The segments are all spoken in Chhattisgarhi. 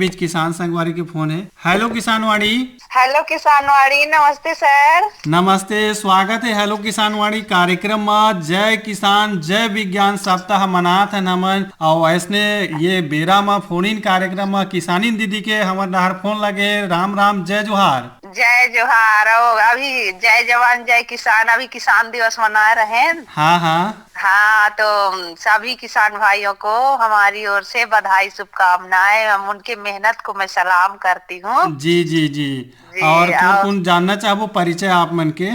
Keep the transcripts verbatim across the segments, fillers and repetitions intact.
बीच किसान संगवारी के फोन है। हेलो किसानवाणी। हेलो किसानवाणी, नमस्ते सर। नमस्ते, स्वागत है हेलो किसानवाणी कार्यक्रम में। जय किसान, जय विज्ञान सप्ताह मनात हन हमन। और ऐसने ये बेरा में फोन इन कार्यक्रम में किसानी दीदी के हमर डहर फोन लगे। राम राम, जय जोहार। जय जोहार। और अभी जय जवान जय किसान, अभी किसान दिवस मना रहे हैं। हाँ, हाँ। हाँ, तो सभी किसान भाइयों को हमारी ओर से बधाई, शुभकामनाएं। हम उनके मेहनत को मैं सलाम करती हूँ। जी, जी, जी। जी, और कौन और कौन जानना चाहबो परिचय आप मन के?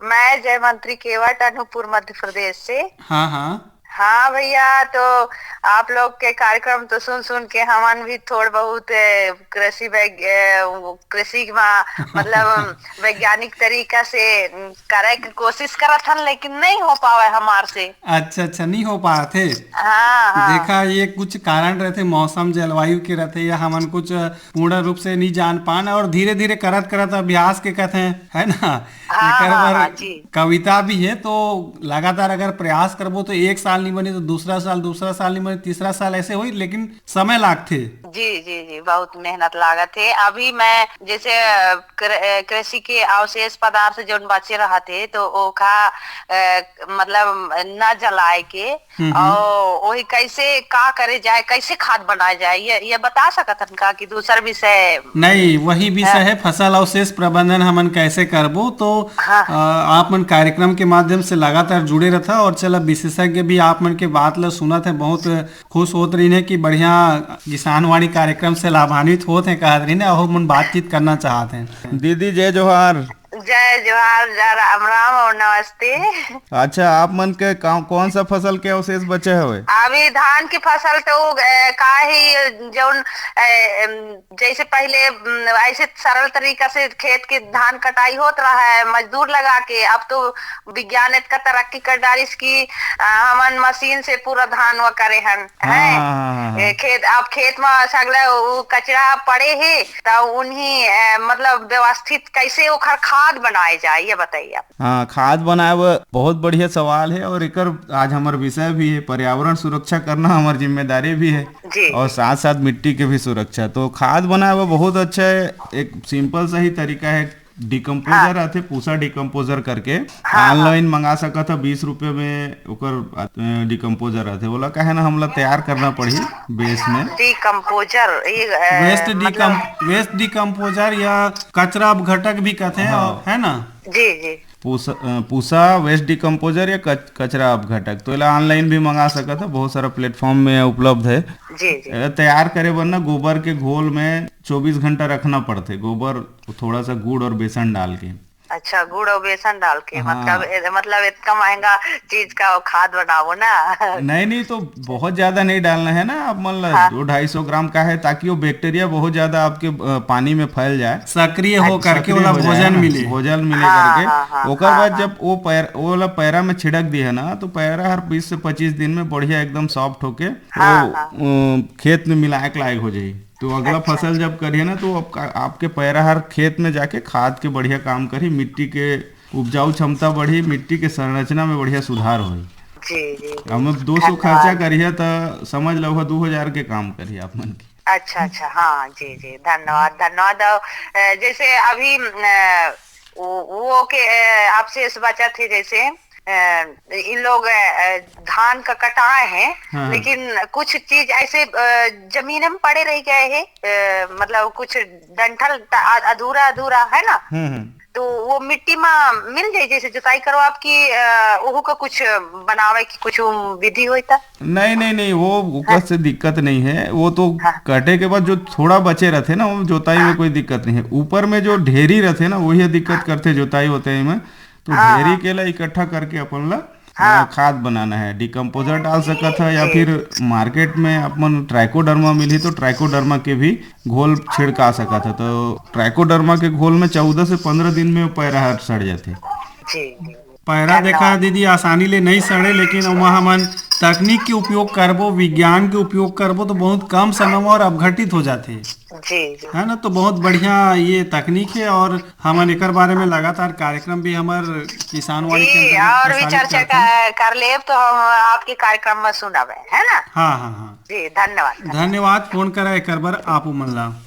मैं जयमंत्री केवट, अनूपपुर, मध्य प्रदेश से। हाँ, हाँ। हाँ भैया, तो आप लोग के कार्यक्रम तो सुन सुन के हमन भी थोड़ बहुत, ए, कृषि वैग-, ए, वो कृषि मा, मतलब, वैज्ञानिक तरीका से करे के कोशिश करत हन, लेकिन नहीं हो पावे हमार से। अच्छा, अच्छा, नहीं हो पात हे। हाँ, हाँ। देखा, ये कुछ कारण रहते, मौसम जलवायु के रहते, या हमन कुछ पूर्ण रूप से नहीं जान पान, और धीरे धीरे करत करत अभ्यास के कथे, है ना? हाँ, एकर हाँ, बर हाँ, जी। कविता भी है, तो लगातार अगर प्रयास करबो तो एक साल नहीं बने, तो दूसरा साल, दूसरा साल नहीं बने, तीसरा साल ऐसे होई, लेकिन समय लागथे। जी, जी, जी, बहुत मेहनत लागत है। अभी मैं जैसे, अ, कृ-, अ, कृषि के अवशेष पदार्थ जोन बचे रहत हे, तो ओखा, अ, मतलब, न जलाए के, हम्म, हम्म। और वही कैसे का करे जाए, कैसे खाद बनाए जाए, ये, ये बता सकत हन का कि दूसर विषय? नहीं, वही विषय हाँ। है, फसल अवशेष प्रबंधन हमन कैसे करबो। तो, हाँ। अ, आप मन कार्यक्रम के माध्यम से लगातार जुड़े रहता, और चला, विशेषज्ञ भी आप मन के बात ला सुनत है, बहुत खुश होत रहिन हे कि बढ़िया किसानवाणी कार्यक्रम से लाभान्वित होत हे, कहत रहिन हे, अहू मन बातचीत करना चाहत हे। दीदी, जय जोहार। जय जोहार, जय राम राम और नमस्ते। अच्छा, आप मन के का-, कौन सा फसल के अवशेष बचे हवे? अभी धान की फसल तो, ए, का ही, जौन, ए, एम, जैसे पहले, उम, ऐसे सरल तरीका से खेत के धान कटाई होत रहा है मजदूर लगा के, अब तो विज्ञान इतना तरक्की कर डालिस कि, अ, हमन मशीन से पूरा धान व करे हन, हाँ, हैं? हाँ, हाँ, हाँ। ए, खेत, अब खेत में सगला उ कचरा पड़े हे, त उन्हीं, अ, मतलब, व्यवस्थित कैसे ओखर खाद बनाए जाए, ये बताइए आप। हाँ, खाद बनाए बर बहुत बढ़िया सवाल है, और एकर आज हमर विषय भी है, पर्यावरण सुरक्षा करना हमर जिम्मेदारी भी है, जी, और जी। साथ-साथ मिट्टी के भी सुरक्षा। तो खाद बनाए बर बहुत अच्छा है, एक simple सा ही तरीका है, decomposer हाँ। आथे, पूसा decomposer करके, हाँ, हाँ। Online मंगा सकत ह, बीस रुपये में ओकर, अ, decomposer आथे। ओला का है ना, हमला तैयार करना पड़ही base में। Decomposer, ये, अ, waste मतलब decom-, waste decomposer या कचरा अपघटक भी कहते हैं, हाँ। है ना? जी, जी। पूसा, अ, पूसा waste decomposer या कच-, कचरा अपघटक, तो एला online भी मंगा सकत ह, बहुत सारा platform में उपलब्ध है। जी, जी। एला तैयार करे बर ना, गोबर के घोल में चौबीस घंटा रखना पड़थे, गोबर, थोड़ा सा गुड़ और बेसन डाल के। अच्छा, गुड़ और बेसन डाल के, हाँ। मतलब, ए-, मतलब, इतना महंगा चीज का खाद बनाओ ना। नहीं, नहीं, तो बहुत ज्यादा नहीं डालना है ना आप मन ला, हाँ। दो ढाई सौ ग्राम का है, ताकि वो bacteria बहुत ज्यादा आपके, अ, पानी में फैल जाए। सक्रिय हो अच्छा, करके सक्रिय ओला हो जाए भोजन ना, मिले। भोजन मिले हाँ, करके। हाँ, हाँ, ओकर हाँ, बाद हाँ। जब वो पैर-, वो वाला पैरा में छिड़क दिए ना, तो पैरा हर बीस से पच्चीस दिन में बढ़िया एकदम soft होके हाँ, वो, हाँ। अ, खेत में मिलाए के लायक हो जाई। तो अगला अच्छा, फसल अच्छा। जब करिए ना, तो आपका, आपके पैरा हर खेत में जाके खाद के बढ़िया काम करही, मिट्टी के उपजाऊ क्षमता बढ़ही, मिट्टी के संरचना में बढ़िया सुधार होही। जी, जी, जी। हमें दो सौ धन्यवाद। खर्चा करिए, त समझ लो, दो हजार के काम करिए आप मन के। अच्छा, अच्छा, हाँ, जी, जी, धन्यवाद, धन्यवाद। और, अ, जैसे अभी, अ, वो, वो के, अ, आपसे इस बचत है, जैसे, अ, इन लोग, अ, धान का कटाए हैं, हाँ, हाँ। लेकिन कुछ चीज ऐसे, अ, जमीन में पड़े रह गए हैं, अ, मतलब, कुछ डंठल त-, अ-, अधूरा, अधूरा है ना, हम्म, हम्म। तो वो मिट्टी में मिल जाए, जैसे जुताई करो आपकी, अ, ओहू का कुछ बनावे की कुछ विधि होता? नहीं, नहीं, नहीं, वो ओकर हाँ। से दिक्कत नहीं है। वो तो हाँ। कटे के बाद जो थोड़ा बचे रहते ना, वो जोताई में हाँ। कोई दिक्कत नहीं है। ऊपर में जो ढेरी रहते ना, वही दिक्कत हाँ। करते जोताई वोताई में। तो हाँ, ढेरी हाँ। के ला इकट्ठा करके अपन ला, हाँ। अ, खाद बनाना है। Decomposer डाल सकत है, या जी। फिर market में अपन Trichoderma मिली, तो Trichoderma के भी घोल छिड़का सकत है। तो Trichoderma के घोल में चौदह से पंद्रह दिन में पैरा हर सड़ जाते। जी, जी। पैरा देखा दीदी, आसानी ले नहीं सड़े, लेकिन ओमा हमन तकनीक के उपयोग करबो, विज्ञान के उपयोग करबो, तो बहुत कम समय में और अपघटित हो जाथे। जी, जी। है ना? तो बहुत बढ़िया ये तकनीक है और हमन एकर बारे में लगातार कार्यक्रम भी हमर किसानवाड़ी के जी, अंतर्गत और भी प्रसारित चर्चा करथन। कर, कर लेब तो हम आपके कार्यक्रम में सुनब, है ना? हाँ, हाँ, हाँ। जी, धन्यवाद। धन्यवाद फोन करा एकर बर आप मन ला।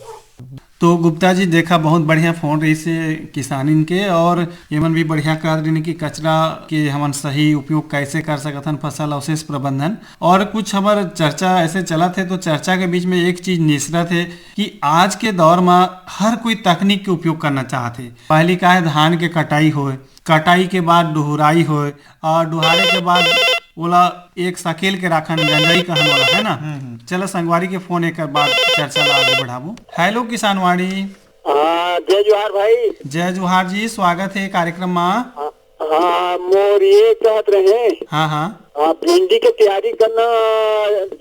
तो गुप्ता जी, देखा, बहुत बढ़िया फोन रहिस हे किसानिन के, और एमन भी बढ़िया कह रहिन कि कचरा के हमन सही उपयोग कैसे कर सकत हन, फसल अवशेष प्रबंधन। और कुछ हमर चर्चा ऐसे चलत हे, तो चर्चा के बीच में एक चीज निसरत हे कि आज के दौर में हर कोई तकनीक के उपयोग करना चाहत हे। पहली का है, धान के कटाई होए, कटाई के बाद डुहराई होए, और डुहारे के बाद ओला एक सकेल के राखन, गंजाई कहन वाला, है ना? हम्म, हम्म। चला संगवारी के फोन एकर बाद चर्चा ला आगे बढ़ाबो। हेलो किसानवाणी। हाँ, जय जोहार भाई। जय जोहार जी, स्वागत है कार्यक्रम मा। हाँ, हाँ, मोर ये कहत रहे। हाँ, हाँ। हाँ, भिंडी के तैयारी करना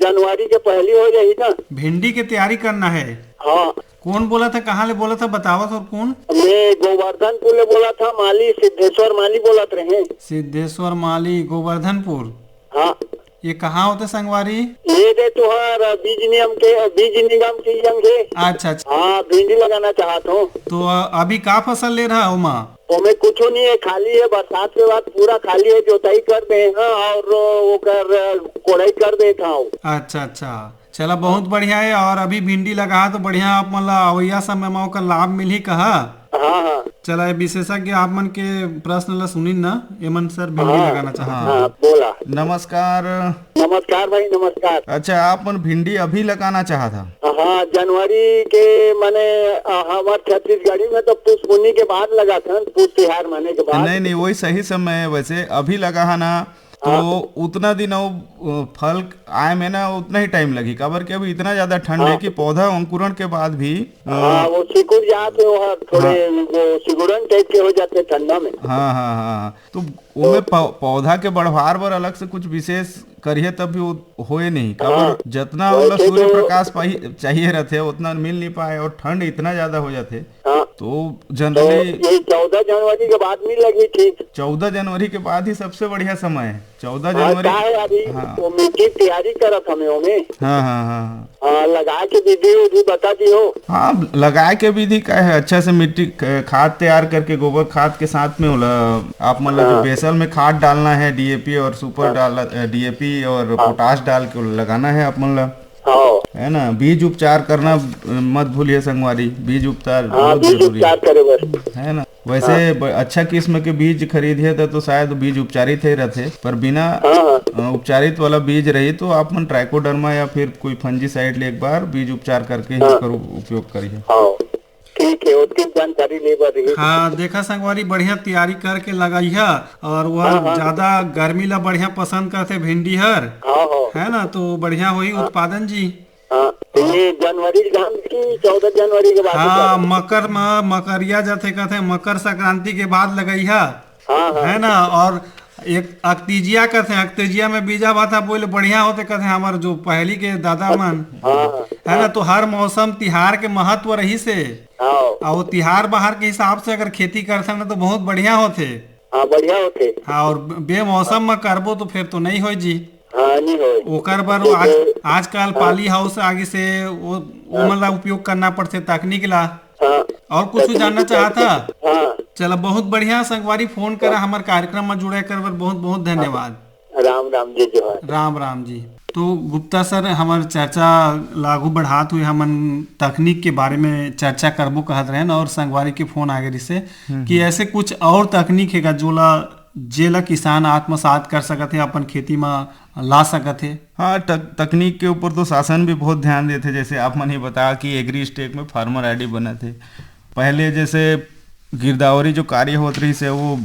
जनवरी के पहली हो जाही ना? भिंडी के तैयारी करना है। हाँ। कौन बोला था, कहाँ ले बोला था, बतावत और कौन? मैं गोवर्धनपुर ले बोला था, माली, सिद्धेश्वर माली बोलत रहे। सिद्धेश्वर माली, गोवर्धनपुर। हाँ। ये कहाँ होते संगवारी? ये दे तुहार बीज निगम के, बीज निगम के निगम के। अच्छा, अच्छा। हाँ, भिंडी लगाना चाहत हूँ। तो अ, अभी का फसल ले रहा हो माँ? ओमे कुछो नहीं है, खाली है, बरसात के बाद पूरा खाली है, जोताई कर दे हैं और ओकर कोड़ाई कर देत हूँ। अच्छा, अच्छा, चला बहुत बढ़िया है। और अभी भिंडी लगा तो बढ़िया, आप मन ला अवइया समय में ओकर लाभ मिलही कहा। हाँ, हाँ। चला, ये विशेषज्ञ आप मन के प्रश्न ला सुनिन ना, एमन सर भिंडी हाँ, लगाना चाहत हाँ। हैं। हाँ, बोला। नमस्कार। नमस्कार भाई, नमस्कार। अच्छा, आप मन भिंडी अभी लगाना चाहत हा? हाँ, जनवरी के, माने, अ, हमर छत्तीसगढ़ी में तो पुस पुन्नी के बाद लगाथन, पुस तिहार माने के बाद। नहीं, नहीं, वही सही समय है वैसे, अभी लगा है ना, तो हाँ। उतना दिन वो, अ, फल आए में ना उतना ही टाइम लगी, काबर कि अभी इतना ज्यादा ठंड है हाँ। कि पौधा अंकुरण के बाद भी, अ, हाँ, वो सिकुड़ जात है, वो थोड़े हाँ। वो सिकुड़न टाइप के हो जाते ठंडा में। हाँ, हाँ, हाँ, हाँ। तो ओमे तो पौ-, पौधा के बढ़वार बर अलग से कुछ विशेष करिए तब भी वो होए नहीं, काबर हाँ। जतना वैसे ओला सूर्य तो प्रकाश पाही, चाहिए रहते, उतना मिल नहीं पाए और ठंड इतना ज्यादा हो जाते। हाँ। तो तो generally ये चौदह जनवरी के बाद नहीं लगी ठीक? चौदह जनवरी के बाद ही सबसे बढ़िया समय है। चौदह हाँ, जनवरी। का है अभी हाँ। वो मिट्टी तैयारी करत हमें ओमे। हाँ, हाँ, हाँ, हाँ। हाँ, लगाए के विधि उधि बता दियो। हाँ, लगाए के विधि का है, अच्छा से मिट्टी क-, खाद तैयार करके गोबर खाद के साथ में ओला आप मन ला जो हाँ। बेसल में खाद डालना है, डीएपी और सुपर हाँ। डाल, अ, डीएपी और हाँ। पोटाश डाल के ओला लगाना है आप मन ला। हाँ। है ना, बीज उपचार करना, अ, मत भूलिए संगवारी, बीज उपचार हाँ, बहुत बीज जरूरी उपचार है। करे बर। है ना, वैसे हाँ। ब-, अच्छा किस्म के बीज खरीदिए तो, तो शायद बीज उपचारित ही रहते, पर बिना, हाँ, हाँ। अ, उपचारित वाला बीज रही तो आप मन ट्राइकोडर्मा या फिर कोई फंजीसाइड ले एक बार बीज उपचार करके ही हाँ। ओकर उ-, उपयोग करिए। हाँ, ठीक है, ओतकी जानकारी ले बर रही। हाँ, देखा संगवारी, बढ़िया तैयारी करके लगाइहा, और वह हाँ, हाँ। ज्यादा गर्मी ला बढ़िया पसंद करथे भिंडी हर, हाँ, हाँ। है ना, तो बढ़िया होही हाँ। उत्पादन जी। हाँ, तो ये जनवरी के बाद की चौदह जनवरी के बाद हाँ, निकालो। मकर म-, मकरिया जथे कथे, मकर संक्रांति के बाद लगइहा। हाँ, हाँ। है ना? और एक अक्तिजिया कथे, अक्तिजिया में बीजा भाता बोले बढ़िया होथे कथे, हमर जो पहली के दादा मन। हाँ, हाँ। है ना? तो हर मौसम तिहार के महत्व रहिस हे। हाँ। और तिहार बाहर के हिसाब से अगर खेती करथन ना तो बहुत बढ़िया होथे। हाँ, बढ़िया होथे। हाँ, और बेमौसम में करबो तो फिर तो नहीं होय जी। हाँ, नहीं होय। ओकर बर तो आज, जो आजकल हाँ। पाली हाउस आगे से वो, हाँ। ओमन ला उपयोग करना पड़थे तकनीक ला। हाँ। और कुछ तकनीक जानना चाहत हा? हाँ। चला, बहुत बढ़िया संगवारी, फोन करा, हाँ। हमर कार्यक्रम में जुड़े कर बर बहुत बहुत धन्यवाद। राम राम जी, जोहार। राम राम जी। तो गुप्ता सर, हमर चर्चा ला आगू बढ़ात हुए हमन तकनीक के बारे में चर्चा करबो कहत रहेन और संगवारी के फोन आगे रिसे हम्म, कि हम्म। ऐसे कुछ और तकनीक हे का जोला, जेला किसान आत्मसात कर सकत हे, अपन खेती में ला सकत हे? हाँ, तक-, तकनीक के ऊपर तो शासन भी बहुत ध्यान देथे। जैसे आप मन ही बता कि एग्री स्टेक में फार्मर आईडी बनत हे। पहले जैसे गिरदावरी जो कार्य होत रहिस हे, वो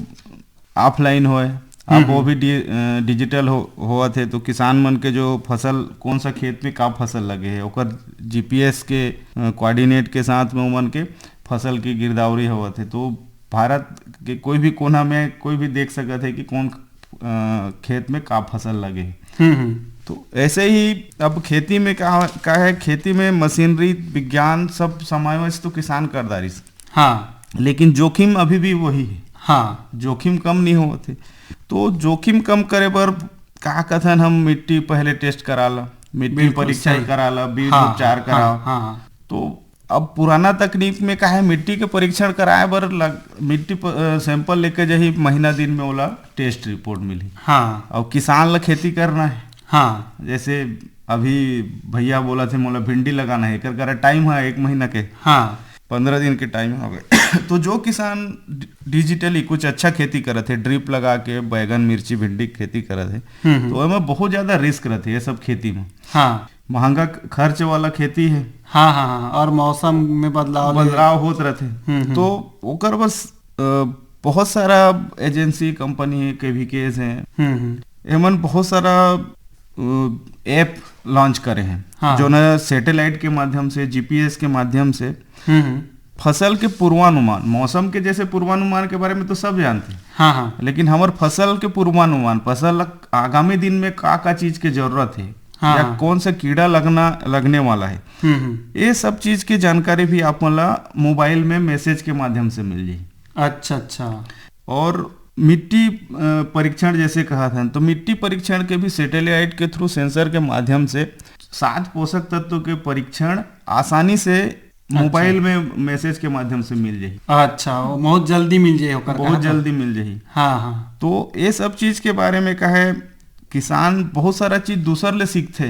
ऑफलाइन होए, अब हम्म, वो हम्म। भी डि-, अ, डिजिटल हो-, होवत हे, तो किसान मन के जो फसल, कौन सा खेत में का फसल लगे हे, ओकर जीपीएस के, अ, कोऑर्डिनेट के साथ में ओमन के फसल की गिरदावरी होवत हे। तो भारत के कोई भी कोना में कोई भी देख सकत हे कि कौन, अ, खेत में का फसल लगे हे। हम्म, हम्म। तो ऐसे ही अब खेती में का, का है, खेती में मशीनरी, विज्ञान सब समावेश तो किसान कर डारिस। हाँ। लेकिन जोखिम अभी भी वही है। हाँ। जोखिम कम नहीं होवत हे। तो जोखिम कम करे बर का कथन, हम मिट्टी पहले टेस्ट करा ला, मिट्टी बिल्कुल परीक्षण सही। करा ला, बीज हाँ, उपचार हाँ, कराओ। हाँ, हाँ। तो अब पुराना तकनीक में का है, मिट्टी के परीक्षण कराए बर लग, मिट्टी प-, अ, सैंपल लेके जाही, महीना दिन में ओला टेस्ट रिपोर्ट मिलही। हाँ। और किसान ला खेती करना है। हाँ। जैसे अभी भैया बोला थे, "मोला भिंडी लगाना है", एकर करा टाइम है एक महीना के। हाँ। पंद्रह दिन के टाइम हवे। तो जो किसान डि-, डिजिटली कुछ अच्छा खेती करत हे, ड्रिप लगा के बैगन, मिर्ची, भिंडी के खेती करत हे, हम्म, हम्म। तो एमा बहुत ज्यादा रिस्क रहथे ये सब खेती में। हाँ। महंगा ख-, खर्च वाला खेती है। हाँ, हाँ, हाँ, और मौसम में बदलाव ले बदलाव होत रहथे। हम्म, हम्म। तो ओकर बस, अ, बहुत सारा एजेंसी, कंपनी है, केवीकेज है, हम्म, हम्म। एमन बहुत सारा, अ, ऐप लॉन्च करे हैं, हाँ। जो न सैटेलाइट के माध्यम से, जीपीएस के माध्यम से हम्म, हम्म। फसल के पूर्वानुमान, मौसम के जैसे पूर्वानुमान के बारे में तो सब जानते हैं, हाँ, हाँ। लेकिन हमर फसल के पूर्वानुमान, फसल ल आगामी दिन में का का चीज के जरूरत है, हाँ, या हाँ। कौन सा कीड़ा लगना, लगने वाला है, हम्म, हम्म। ये सब चीज की जानकारी भी आप मन ला मोबाइल में मैसेज के माध्यम से मिल जाही। अच्छा, अच्छा। और मिट्टी, अ, परीक्षण जैसे कहा था, तो मिट्टी परीक्षण के भी सैटेलाइट के थ्रू, सेंसर के माध्यम से सात पोषक तत्व के परीक्षण आसानी से अच्छा। मोबाइल में मैसेज के माध्यम से मिल जाही। अच्छा, वो बहुत जल्दी मिल जाही ओकर बहुत कहा था। जल्दी मिल जाही। हाँ, हाँ। तो ये सब चीज के बारे में कहे, किसान बहुत सारा चीज दूसर ले सीखथे।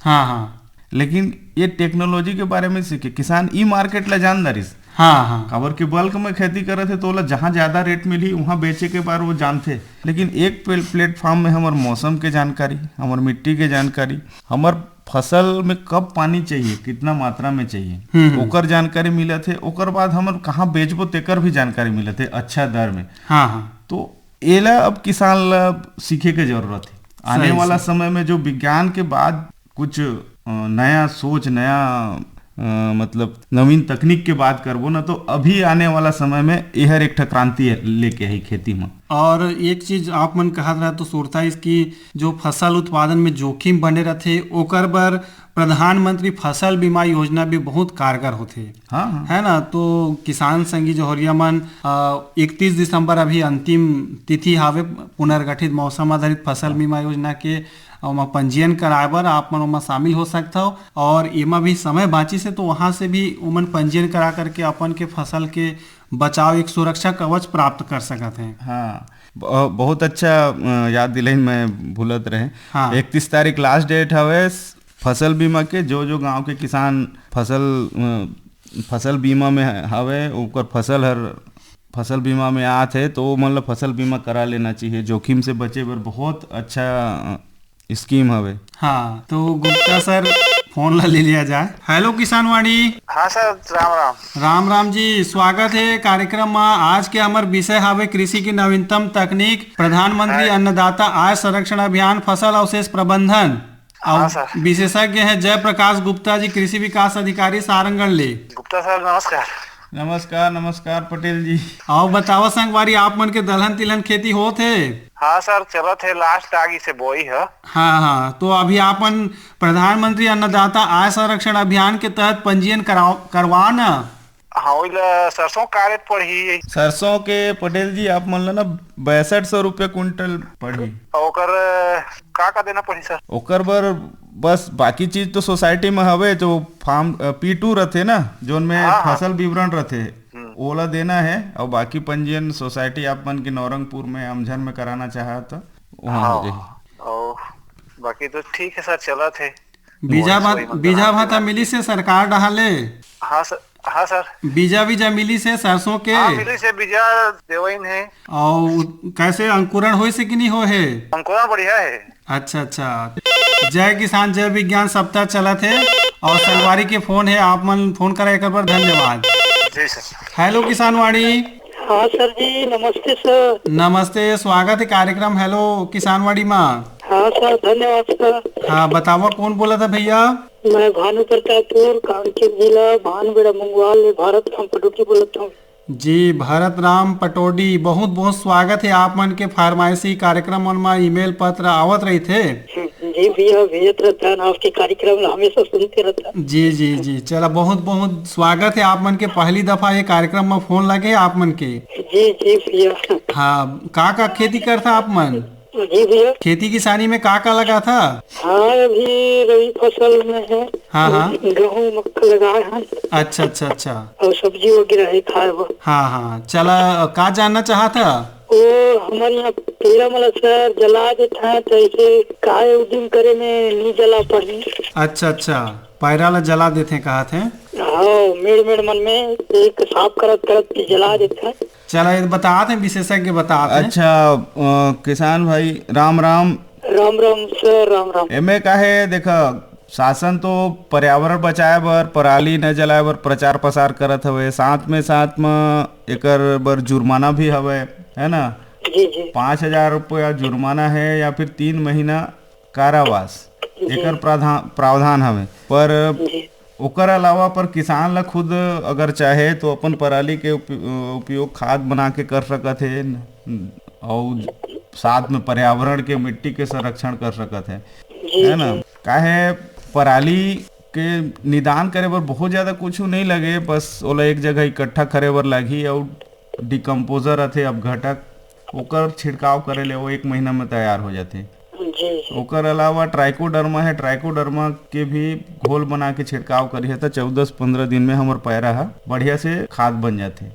हाँ, हाँ। लेकिन ये टेक्नोलॉजी के बारे में सीखे, किसान ई मार्केट ला जान दारिस। हाँ, हाँ। काबर के बल्क में खेती करत हे, तो ओला जहाँ ज्यादा रेट मिलही, वहाँ बेचे के बार वो जानथे। लेकिन एक प्ले-, प्लेटफॉर्म में हमर मौसम के जानकारी, हमर मिट्टी के जानकारी, हमर फसल में कब पानी चाहिए, कितना मात्रा में चाहिए, हम्म, हम्म। ओकर जानकारी मिलत हे। ओकर बाद हमन कहाँ बेचबो, तेकर भी जानकारी मिलत हे, अच्छा दर में। हाँ, हाँ। तो एला अब किसान ला सीखे के जरूरत हे। आने सही, वाला सही। समय में जो विज्ञान के बाद कुछ, अ, नया सोच, नया, अ, मतलब नवीन तकनीक के बात करबो ना, तो अभी आने वाला समय में एहर एक ठा क्रांति लेके आही खेती में। और एक चीज आप मन कहत रहा तो सुरता इसकी जो फसल उत्पादन में जोखिम बने रहथे, ओकर बर प्रधानमंत्री फसल बीमा योजना भी बहुत कारगर होथे। हाँ, हाँ। है ना? तो किसान संगी जौहरिया मन, अ, इकतीस दिसंबर अभी अंतिम तिथि हावे पुनर्गठित मौसम आधारित फसल बीमा योजना के, ओमा पंजीयन कराए बर आप मन ओमा शामिल हो सकथव। और एमा भी समय बाँचिस हे, तो वहाँ से भी ओमन पंजीयन करा करके अपन के फसल के बचाव, एक सुरक्षा कवच प्राप्त कर सकत हे। हाँ, ब-, बहुत अच्छा, अ, याद दिलाइन, मैं भूलत रहे। हाँ। इकतीस तारीख लास्ट डेट हवे, फसल बीमा के, जो, जो गांव के किसान फसल, अ, फसल बीमा में हवे, ओकर फसल हर फसल बीमा में आत हे, तो ओमन ल फसल बीमा करा लेना चाहिए। जोखिम से बचे बर बहुत अच्छा, अ, स्कीम हवे। हाँ, तो गुप्ता सर, फोन ला ले लिया जाए। हेलो किसानवाणी। हाँ सर, राम राम। राम राम जी, स्वागत हे कार्यक्रम मा। आज के हमर विषय हवे कृषि की नवीनतम तकनीक, प्रधानमंत्री हाँ। अन्नदाता आय संरक्षण अभियान, फसल अवशेष प्रबंधन। हाँ अउ सर। विशेषज्ञ हैं जय प्रकाश गुप्ता जी, कृषि विकास अधिकारी सारंगढ़ ले। गुप्ता सर, नमस्कार। नमस्कार, नमस्कार पटेल जी। अउ बतावा संगवारी, आप मन के दलहन तिलहन खेती होत हे? हाँ सर, चलत हे, लास्ट आगी से बोई ह। हाँ, हाँ, तो अभी आप मन प्रधानमंत्री अन्नदाता आय संरक्षण अभियान के तहत पंजीयन कराओ, करवा ना। हाँ, ओइला सरसों का रेट पड़ही? सरसों के पटेल जी, आप मन ला ना बासठ सौ रुपया कुंटल पड़ही। अउ ओकर का का देना पड़ही सर? ओकर बर बस बाकी चीज तो सोसाइटी में हवे, जो फॉर्म, अ, पी टू रथे ना, जोन में हाँ, हाँ। फसल विवरण रथे, हम्म। ओला देना है, और बाकी पंजीयन सोसाइटी आप मन के नौरंगपुर में, अमझर में कराना चाहा तो वहाँ हो हाँ, जाही। और बाकी तो ठीक है सर, चलत है। बीजा मोबाइल भात, सोई में बीजा कराते भाता हैं। मिलिस हे सरकार डहार ले? हाँ सर, हाँ सर। बीजा वीजा मिलिस हे सरसों के? हाँ, मिलिस हे, बीजा देवइन हे। अउ कैसे अंकुरण होइस हे कि नहीं होए हे? अंकुरण बढ़िया है। अच्छा, अच्छा। जय किसान, जय विज्ञान सप्ताह चलत हे अउ संगवारी के फोन हे, आप मन फोन करा एकर बर धन्यवाद। जी सर। हेलो किसानवाणी। हाँ सर जी, नमस्ते सर। नमस्ते, स्वागत है कार्यक्रम हेलो किसानवाणी मा। हाँ सर, धन्यवाद सर। हाँ, बतावा कौन बोलत हे भैया? मैं भानु प्रतापपुर, कांकेर जिला, भानबेड़ा मंगवाल ले भारत राम पटोटी बोलत हूँ। जी, भरत राम पटोडी, बहुत बहुत स्वागत है आप मन के। फार्मेसी कार्यक्रम मन मा ईमेल पत्र आवत रहिथे। हम्म, हम्म। जी भैया, भेजत रहता है ना, आपके कार्यक्रम ला हमेशा सुनते रहता है। जी, जी, जी। चला, बहुत, बहुत स्वागत है आप मन के। पहली दफा ये कार्यक्रम में फोन लगे आप मन के। जी, जी भैया। हाँ, का, का खेती करथा आप मन? जी भैया। खेती किसानी में का, का लगाथा? हाँ, अभी रबी फसल में है। हाँ, हाँ। गेहूं, मक्का लगाए हैं। अच्छा, अच्छा, अच्छा। और सब्जी वगैरह है खाए बर। हाँ, हाँ। चला, का जानना चाहथा? वो हमारे यहाँ पैरा मन ला सर जला देथे, तो ऐसे काय उदिम करे में नहीं जला पाही। अच्छा, अच्छा, पैरा ला जला देथे, कहा थे। हाँ, मेड़ मेड़ मन में एक साफ करत करत के जला देथे। चला, ये बतात हैं, विशेषज्ञ बतात हैं। अच्छा, अ, किसान भाई, राम राम। राम राम सर, राम राम। एमे का है, देखा, शासन तो पर्यावरण बचाए बर, पराली न जलाए बर प्रचार प्रसार करत हवे, साथ में साथ में एकर बर जुर्माना भी हवे, है ना? जी, जी। पाँच हजार रुपया जुर्माना है या फिर तीन महीना कारावास, जी। एकर प्राधा-, प्रावधान हवे। पर जी। ओकर अलावा पर किसान ला खुद अगर चाहे तो अपन पराली के उप-, उपयोग खाद बना के कर सकत हे, अउ साथ में पर्यावरण के, मिट्टी के संरक्षण कर सकत हे, जी, है ना? जी। काहे, पराली के निदान करे बर बहुत ज्यादा कुछ नहीं लगे, बस ओला एक जगह इकट्ठा करे बर लागही, अउ डिकम्पोजर आथे अपघटक, ओकर छिड़काव करे ले वो एक महीना में तैयार हो जाथे। जी, जी। ओकर अलावा ट्राइकोडर्मा है, ट्राइकोडर्मा के भी घोल बना के छिड़काव करिहे त चौदह से पन्द्रह दिन में हमर पैरा ह बढ़िया से खाद बन जाथे,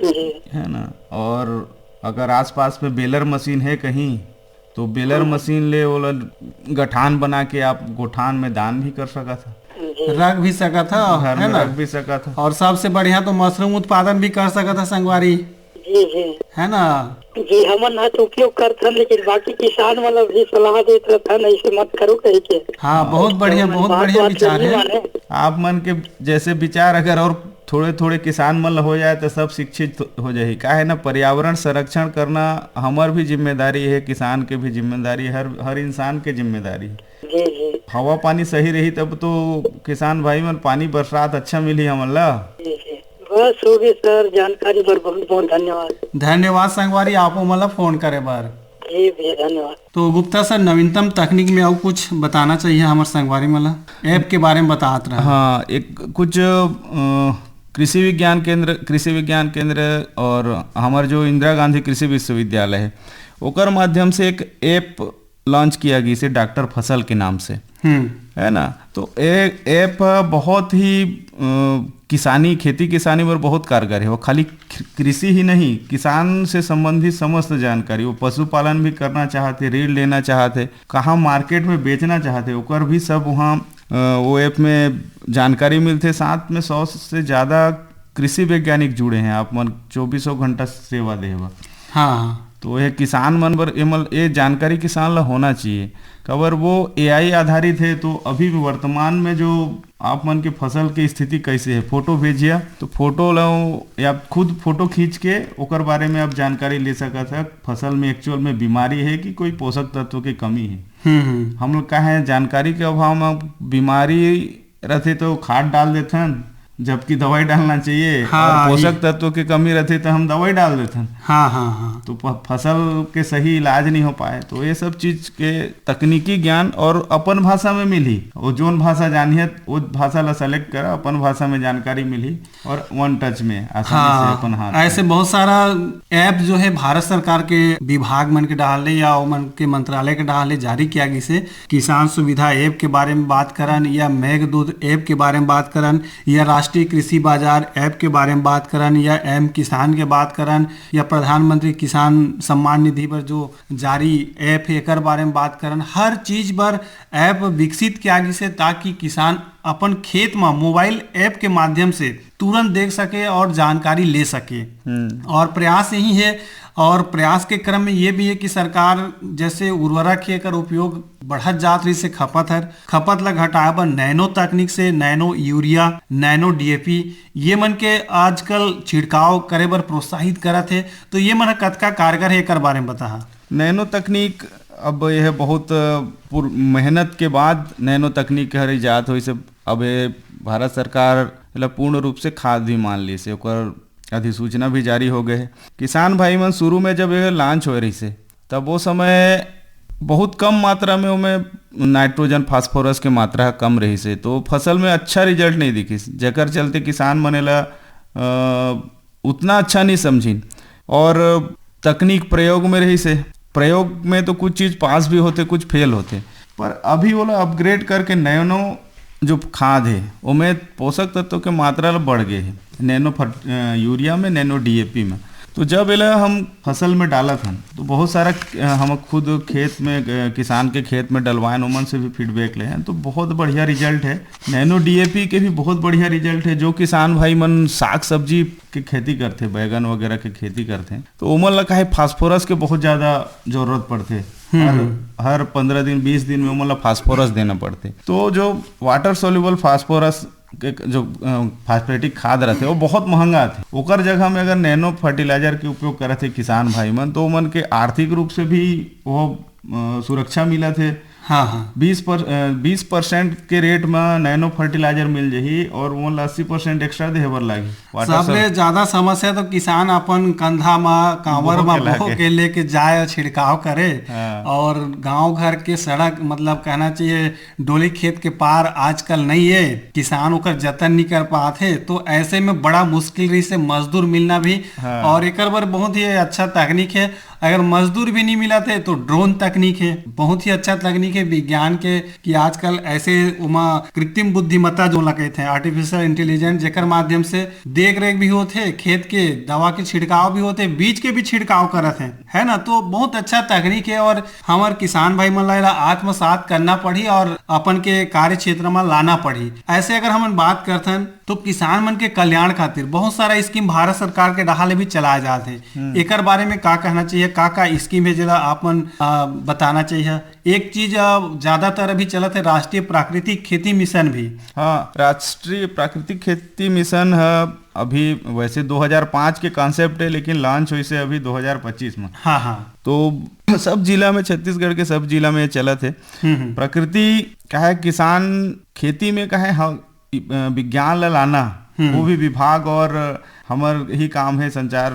जी। है ना? और अगर आसपास में बेलर मशीन है कहीं, तो बेलर हम्म। मशीन ले ओला गठान बना के आप गोठान में दान भी कर सकत ह। जी। रख भी सकत ह, घर है में ना? रख भी सकत ह। और सबसे बढ़िया तो मशरूम उत्पादन भी कर सकत ह, संगवारी। जी, जी। है ना? जी, हमन ह तो उपयोग करथन, लेकिन बाकी किसान मन ला भी सलाह देत रहथन, ऐसे मत करो कहि के। हाँ, बहुत बढ़िया, हमन बहुत बात बढ़िया बात विचार नहीं है। माने। आप मन के जैसे विचार अगर और थोड़े-थोड़े किसान मन ल हो जाए, त सब शिक्षित हो जाही। काहे ना, पर्यावरण संरक्षण करना हमर भी जिम्मेदारी है, किसान के भी जिम्मेदारी, हर, हर इंसान के जिम्मेदारी है। जी, जी। हवा पानी सही रही, तब तो किसान भाई मन, पानी बरसात अच्छा मिलही हमन ला। जी, जी। बस हो गए सर, जानकारी बर बहुत बहुत धन्यवाद। धन्यवाद संगवारी, आपो मन ला फोन करे बर। जी भैया, धन्यवाद। तो गुप्ता सर, नवीनतम तकनीक में अउ कुछ बताना चाहिए हमर संगवारी मन ला? ऐप के बारे में बतात रहा। हाँ, एक कुछ, अ, कृषि विज्ञान केंद्र, कृषि विज्ञान केंद्र और हमर जो इंदिरा गांधी कृषि विश्वविद्यालय है, ओकर माध्यम से एक ऐप लॉन्च किया गई से डॉक्टर फसल के नाम से, हम्म। है ना? तो ए-, ऐप बहुत ही, अ, किसानी, खेती किसानी बर बहुत कारगर है। वो खाली कृ-, कृषि ही नहीं, किसान से संबंधित समस्त जानकारी, वो पशुपालन भी करना चाहते, ऋण लेना चाहते, कहाँ मार्केट में बेचना चाहते, ओकर भी सब वहाँ, अ, वो ऐप में जानकारी मिलते। साथ में सौ से ज़्यादा कृषि वैज्ञानिक जुड़े हैं, आप मन चौबीसों घंटा सेवा देहे बर। हाँ। तो ये किसान मन बर, ये मल-, ये जानकारी किसान ला होना चाहिए। काबर वो एआई आधारित है, तो अभी वर्तमान में जो आप मन के फसल के स्थिति कैसे है, फोटो भेजिया, तो फोटो ला या खुद फोटो खींच के ओकर बारे में आप जानकारी ले सकत है, फसल में एक्चुअल में बीमारी है कि कोई पोषक तत्व के कमी है। हम्म, हम्म। हम लोग का है, जानकारी के अभाव में बीमारी रहथे तो खाद डाल देथन, जबकि दवाई डालना चाहिए, हाँ, और पोषक ये तत्व के कमी रहथे तो हम दवाई डाल देथन। हाँ, हाँ, हाँ। तो प-, फसल के सही इलाज नहीं हो पाए। तो ये सब चीज के तकनीकी ज्ञान और अपन भाषा में मिलही, वो जोन भाषा जानिए, वो भाषा ला सेलेक्ट करा, अपन भाषा में जानकारी मिलही और वन टच में आसानी से हाँ, अपन हाथ ऐसे में। बहुत सारा ऐप जो है भारत सरकार के विभाग मन के डहार ले या ओमन के मंत्रालय के डहार ले जारी किया गिस हे। किसान सुविधा ऐप के बारे में बात करन या मेघदूत ऐप के बारे में बात करन या राष्ट्रीय कृषि बाजार ऐप के बारे में बात करन या एम किसान के बात करन या प्रधानमंत्री किसान सम्मान निधि पर जो जारी ऐप है एकर बारे में बात करन, हर चीज बर ऐप विकसित किया गिस हे ताकि किसान अपन खेत म मोबाइल ऐप के माध्यम से तुरंत देख सके और जानकारी ले सके। हम्म। और प्रयास यही है, और प्रयास के क्रम में ये भी है कि सरकार जैसे उर्वरक है, एकर उपयोग बढ़त जात रही से खपत हर, खपत ला घटाए बर नैनो तकनीक से नैनो यूरिया, नैनो डीएपी, ये मन के आजकल छिड़काव करे बर प्रोत्साहित करत है। तो ये मन ह कतका कारगर है, एकर बारे में बताहा। नैनो तकनीक, अब यह बहुत पुर-, मेहनत के बाद नैनो तकनीक हर इजाद होइस हे। अब ये भारत सरकार एला पूर्ण रूप से खाद भी मान लिस हे, ओकर अधिसूचना भी जारी हो गए हे। किसान भाई मन शुरू में जब ये लॉन्च होए रहिस हे, तब वो समय बहुत कम मात्रा में ओमे नाइट्रोजन, फास्फोरस के मात्रा कम रहिस हे, तो फसल में अच्छा रिजल्ट नहीं दिखिस, जेकर चलते किसान मन एला, अ, उतना अच्छा नहीं समझिन। और तकनीक प्रयोग में रहिस हे, प्रयोग में तो कुछ चीज पास भी होथे, कुछ फेल होथे, पर अभी ओला अपग्रेड करके नैनो जो खाद हे, ओमे पोषक तत्व के मात्रा ल बढ़ गे हे, नैनो फर्ट-, अ, यूरिया में, नैनो डीएपी में। तो जब एला हम फसल में डालत हन, तो बहुत सारा, अ, हम खुद खेत में, अ, किसान के खेत में डलवाएन, ओमन से भी फीडबैक ले हन, तो बहुत बढ़िया रिजल्ट हे। नैनो डीएपी के भी बहुत बढ़िया रिजल्ट हे। जो किसान भाई मन साग सब्जी के खेती करथे, बैगन वगैरह के खेती करथे, तो ओमन ला काहे फास्फोरस के बहुत ज्यादा जरूरत पड़थे। हम्म, हर, हम्म। हर पंद्रह दिन, बीस दिन में ओमन ला फास्फोरस देना पड़थे। तो जो वाटर सोल्यूबल फास्फोरस के जो, अ, फॉस्फेटिक खाद रहथे, वो बहुत महंगा आथे। ओकर जगह में अगर नैनो फर्टिलाइजर के उपयोग करत हे किसान भाई मन, तो ओमन के आर्थिक रूप से भी वो, अ, सुरक्षा मिलत हे। हाँ, हाँ। बीस पर, अ, बीस परसेंट के रेट में नैनो फर्टिलाइजर मिल जाही और ओमन ला अस्सी परसेंट एक्स्ट्रा देहे बर लागही। वाटर सबले सब ज्यादा समस्या तो किसान अपन कंधा म, कांवर बोह म के बोह लागे। के लेके जाए और छिड़काव करे। हाँ। और गांव घर के सड़क, मतलब, कहना चाहिए, डोली खेत के पार आजकल नहीं है, किसान ओकर जतन नहीं कर पात हे, तो ऐसे में बड़ा मुश्किल रहिस हे मजदूर मिलना भी। हाँ। और एकर बर बहुत ही अच्छा तकनीक है, अगर मजदूर भी नहीं मिलत हे तो ड्रोन तकनीक है, बहुत ही अच्छा तकनीक है विज्ञान के, कि आजकल ऐसे ओमा कृत्रिम बुद्धिमत्ता जो ला कहिथे, आर्टिफिशियल इंटेलिजेंस, जेकर माध्यम से देख रेख भी होत हे, खेत के दवा के छिड़काव भी होत हे, बीज के भी छिड़काव करत हे, है ना। तो बहुत अच्छा तकनीक है और हमर किसान भाई मन ला एला आत्मसात करना पड़ही और अपन के कार्य क्षेत्र म लाना पड़ही। ऐसे अगर हमन बात करथन तो किसान मन के कल्याण खातिर बहुत सारा स्कीम भारत सरकार के डहार ले भी चलाए जात हे। हम्म। एकर बारे में का कहना चाहिए, का का स्कीम है जेला आप मन, आ, बताना चाहिए? एक चीज, आ, ज्यादातर अभी चलत है राष्ट्रीय प्राकृतिक खेती मिशन भी। हाँ, राष्ट्रीय प्राकृतिक खेती मिशन है, अभी वैसे दो हज़ार पाँच के कॉन्सेप्ट है, लेकिन लॉन्च होइस हे अभी दो हज़ार पच्चीस में। हाँ, हाँ। तो सब जिला में, छत्तीसगढ़ के सब जिला में ये चलत है। हम्म, हम्म। प्रकृति का है, किसान खेती में का है, हाँ, अ, विज्ञान ला लाना, हम्म। वो भी विभाग और हमर ही काम है, संचार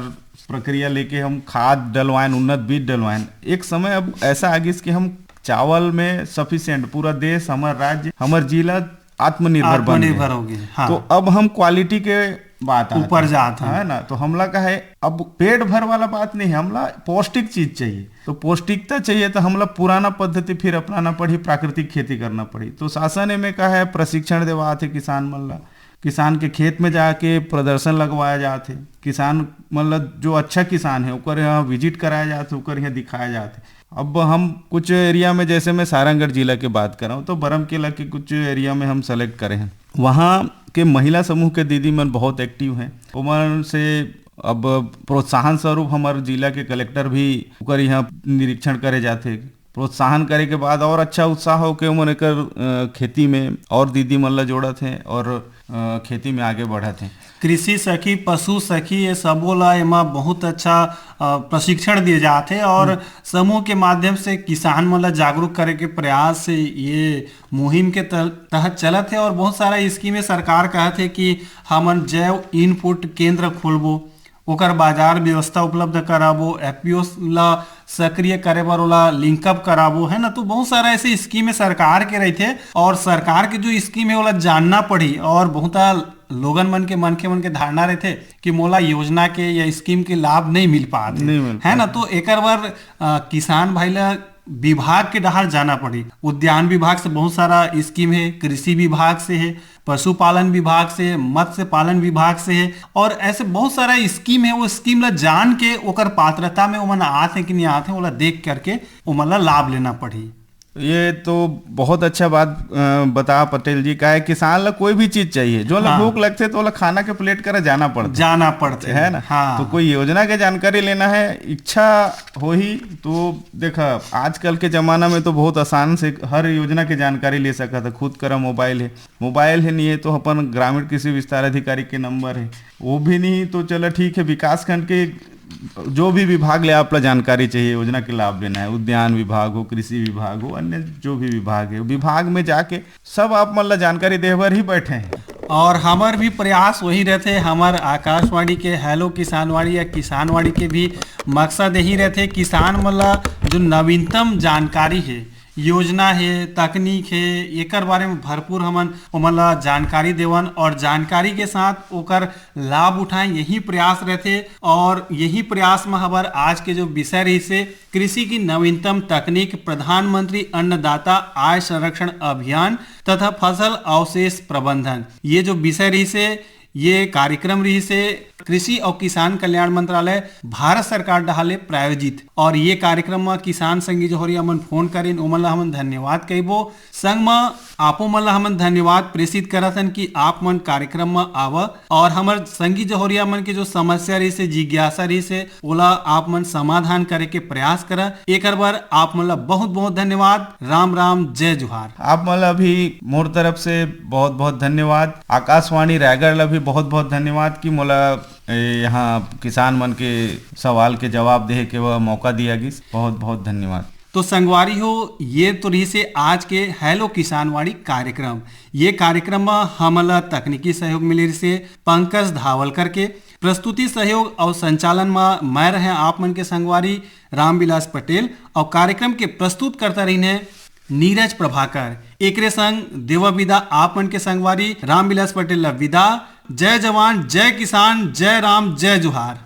प्रक्रिया लेके हम खाद डलवाएन, उन्नत बीज डलवाएन। एक समय अब ऐसा आ गिस कि हम चावल में सफिशिएंट, पूरा देश, हमर राज्य, हमर जिला आत्मनिर्भर बन आत्मनिर्भर गे। हो गे, हाँ। तो अब हम क्वालिटी के बात आत ऊपर हे, जात हे। है ना? तो हमला का है, अब पेट भर वाला बात नहीं, हमला पौष्टिक चीज चाहिए। तो पौष्टिकता चाहिए, तो हमला पुराना पद्धति फिर अपनाना पड़ही, प्राकृतिक खेती करना पड़ही। तो शासन एमे का है, प्रशिक्षण देवात हे किसान मन ला, किसान के खेत में जाके प्रदर्शन लगवाया जात हे, किसान, मतलब, जो अच्छा किसान है, ओकर यहाँ विजिट कराया जात हे, ओकर यहाँ दिखाया जात हे। अब हम कुछ एरिया में, जैसे मैं सारंगढ़ जिला के बात कर रहा हूँ, तो बरमकेला के कुछ एरिया में हम सेलेक्ट करे हैं। वहाँ के महिला समूह के दीदी मन बहुत एक्टिव हैं। ओमन से अब प्रोत्साहन स्वरूप हमर जिला के कलेक्टर भी ओकर यहाँ निरीक्षण करे जाथे। प्रोत्साहन करे के बाद और अच्छा उत्साह होके ओमन एकर, अ, खेती में और दीदी मन ला जोड़त हें और, अ, खेती में आगे बढ़त हें। कृषि सखी, पशु सखी, ये सबो ला एमा बहुत अच्छा, अ, प्रशिक्षण दिए जात हे और हम्म। समूह के माध्यम से किसान मन ला जागरूक करे के प्रयास से ये मुहिम के तह-, तहत चलत हे और बहुत सारा स्कीम हे। सरकार कहत हे कि हमन जैव इनपुट केंद्र खोलबो, ओकर बाजार व्यवस्था उपलब्ध कराबो, एफपीओ ला सक्रिय करे बर ओला लिंकअप कराबो, है ना। तो बहुत सारा ऐसे स्कीम हे सरकार के रहिथे और सरकार के जो स्कीम हे ओला जानना पड़ही। और बहुत लोगन मन के, मनखे मन के धारणा रहिथे कि मोला योजना के या स्कीम के लाभ नहीं मिल पात हे, नहीं मिल है ना। पात। तो एकर बर, अ, किसान भाई ला विभाग के डहार जाना पड़ही। उद्यान विभाग से बहुत सारा स्कीम हे, कृषि विभाग से हे, पशुपालन विभाग से, मत्स्य पालन विभाग से हे और ऐसे बहुत सारा स्कीम हे। वो स्कीम ला जान के ओकर पात्रता में ओमन आत हे कि नहीं आत हे, ओला देख करके ओमन ला लाभ लेना पड़ही। ये तो बहुत अच्छा बात, अ, बता पटेल जी, काहे किसान ला कोई भी चीज चाहिए, जो ला हाँ। भूख लगथे तो ओला खाना के प्लेट करा जाना पड़थे। जाना पड़थे। है ना? हाँ। तो कोई योजना के जानकारी लेना है, इच्छा होही तो देखा, आजकल के जमाना में तो बहुत आसान से हर योजना के जानकारी ले सकत है। खुद करा मोबाइल है, मोबाइल है नहीं है तो अपन ग्रामीण कृषि विस्तार अधिकारी के नंबर है, वो भी नहीं तो चला ठीक है, विकासखंड के जो भी विभाग ले आप ला जानकारी चाहिए, योजना के लाभ लेना है, उद्यान विभाग हो, कृषि विभाग हो, अन्य जो भी विभाग है, विभाग में जाके सब आप मन ला जानकारी देहे बर ही बैठे हैं। और हमर भी प्रयास वही रहथे, हमर आकाशवाणी के हेलो किसानवाणी या किसानवाणी के भी मकसद यही रहथे, किसान मन ला जो नवीनतम जानकारी हे, योजना हे, तकनीक हे, एकर बारे में भरपूर हमन ओमन ला जानकारी देवन और जानकारी के साथ ओकर लाभ उठाएं, यही प्रयास रहथे। और यही प्रयास में हबर आज के जो विषय रहिसे कृषि की नवीनतम तकनीक, प्रधानमंत्री अन्नदाता आय संरक्षण अभियान तथा फसल अवशेष प्रबंधन, ये जो विषय रहिसे, ये कार्यक्रम रहिसे कृषि और किसान कल्याण मंत्रालय, भारत सरकार डहार ले प्रायोजित। और ये कार्यक्रम में किसान संगी जौहरिया मन फोन करें, ओमन ला हमन धन्यवाद कहिबो। संग म आपो मन ला हमन धन्यवाद प्रेषित करत हन कि आप मन कार्यक्रम म आव और हमर संगी जौहरिया मन के जो समस्या रहिसे, जिज्ञासा रहिसे, ओला आप मन समाधान करे के प्रयास करा। एकर बर आप मन ला बहुत बहुत धन्यवाद। राम राम, जय जोहार। आप मन ला भी मोर तरफ से बहुत बहुत धन्यवाद। आकाशवाणी रायगढ़ ला भी बहुत बहुत धन्यवाद कि मोला ए, यहाँ किसान मन के सवाल के जवाब देहे के वह मौका दिया गिस। बहुत बहुत धन्यवाद। तो संगवारी हो, ये तो रहिसे आज के हेलो किसानवाणी कार्यक्रम। ये कार्यक्रम में हमन ला तकनीकी सहयोग मिले रहिसे पंकज धावलकर के। प्रस्तुति सहयोग और संचालन में मैं रहे आप मन के संगवारी रामविलास पटेल और कार्यक्रम के प्रस्तुतकर्ता रहिन हे नीरज प्रभाकर। एकरे संग देवा विदा आप मन के संगवारी रामविलास पटेल ला विदा। जय जवान, जय किसान, जय राम, जय जोहार।